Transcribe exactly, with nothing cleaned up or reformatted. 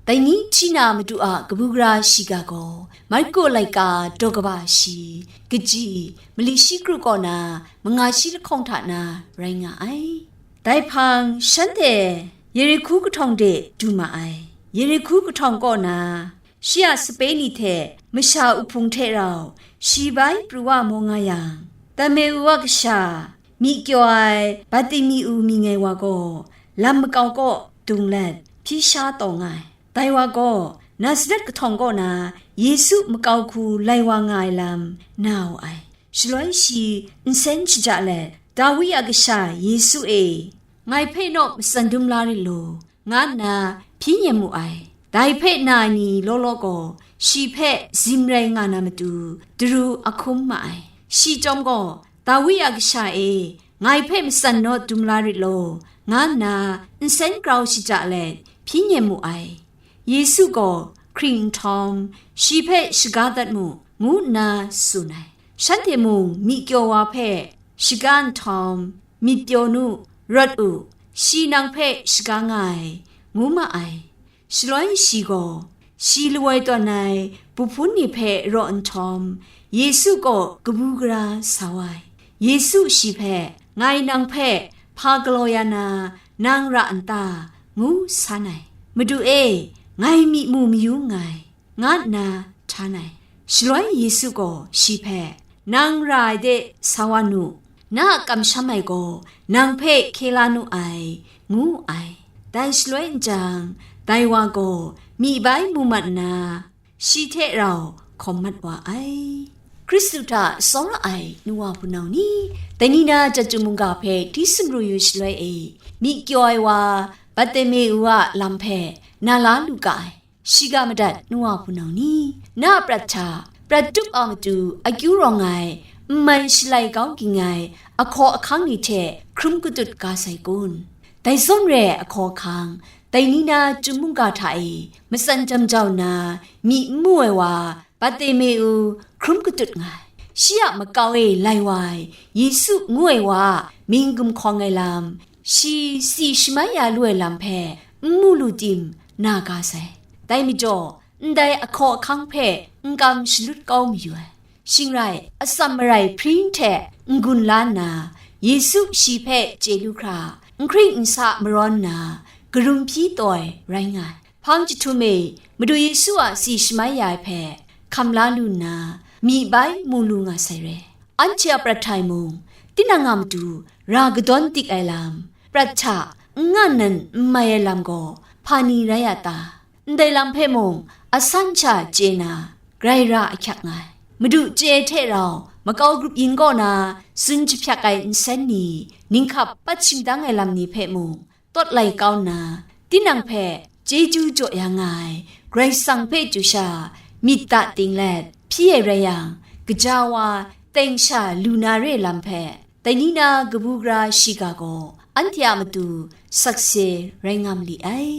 Dai ni hti na Madu a kabu gara shiga gaw, Marko laika daw kaba shi, kaji, mali shi kru kaw na, manga shi lahkawng hta na rai nga ai. Dai hpang, shanhte Yerihku kahtawng de du ma ai. Yerihku kahtawng kaw na, shi a sape ni hte masha uhpung hte rau, shi bai pru wa maw nga yang, Timeu a kasha, myi kyaw ai Bartimaew mying ai wa gaw, lam makau kaw dung let, hpyi sha taw nga ai. Dai wa gaw, Nazaret kahtawng kaw na Yesu makau hku lai wa nga ai lam na wu ai. Shaloi shi nsen shaja let, Dawi a kasha Yesu e, ngai hpe naw matsan dum la rit law, nga nna hpyi nyem mu ai. Dai hpe na ai ni law law gaw, shi hpe zim rai nga na matu, daru a hkum ma ai. Shi chyawm gaw, Dawi a kasha e, ngai hpe matsan naw dum la rit law, nga nna nsen grau shaja let hpyi nyem mu ai. Yesu gaw hkring nhtawm, shi hpe shaga dat mu, ngu nna tsun ai. Shanhte mung myi kyaw wa hpe shaga nhtawm, myit pyaw nu, rawt u, shi nang hpe shaga nga ai, ngu ma ai. Shaloi shi gaw, shi lawai tawn ai buhpun ni hpe raw nhtawm, Yesu kaw kabu gara sa wa ai. Yesu shi hpe, "Ngai nang hpe hpa galaw ya na, nang ra n ta?" ngu san ai. "Madu e, ngai myi mu mayu nngai," nga nna htan ai. Shaloi Yesu gaw shi hpe, "Nang ra ai de sa wa nu, na a kamsham ai gaw nang hpe hkye la nu ai," ngu ai. Dai shaloi n jang, dai wa gaw myi bai mu mat nna, shi hte rau hkawm mat wa ai. Hkristu hta tsawra ai nu wa hpunau ni, dai ni na chyeju mungga hpe hti sumru yu shaloi e, myi kyaw ai wa Bartimeu a lam hpe na la lu ga ai. Shiga madat nu wa hpunau ni, na a prat hta, prat tup a matu akyu rawng ai, n mai shalai kau ging ai, ahkaw ahkang ni hte hkrum katut ga sai kun? Dai zawn re ai ahkaw ahkang, dai ni na chyum mungga hta e matsan jam jau nna, myi n mu ai wa Bartimeu hkrum katut nga ai. Shi a makau e lai wa ai Yesu ngu ai wa a mying gumhkawng ai lam, shi tsi shamai ya lu ai lam hpe n mu lu tim na ga sai. Dai majaw, ndai ahkaw ahkang hpe n kam shalut kau mayu ai. Shing rai, atsam marai hpring hte n-gun la nna, Yesu shi hpe chye lu hkra, n hkring n sa marawn nna, karum hpyi taw ai rai nga ai. Hpang jahtum e, Madu Yesu a tsi shamai ya ai hpe hkam la lu nna, myi bai mu lu nga sai re. Anhte a prat hta e mung, tinang a matu ra kadawn dik ai lam, prat hta n nga nnan n mai ai lam gaw, hpa ni rai a ta? Ndai lam hpe mung, asan sha chye na, grai ra ahkyak nga ai. Madu chye hte rau, makau grup yin kaw na tsun jahpyak ai nsen ni, ninghkap pat shingdang ai lam ni hpe mung, tawt lai kau nna, tinang hpe chyeju jaw ya nga ai Karai Kasang hpe chyu sha myit da ting let, hpyi ai rai yang, gaja wa teng sha lu na re lam hpe, dai ni na kabu gara shiga gaw anhte a matu sakse rai nga ma li ai.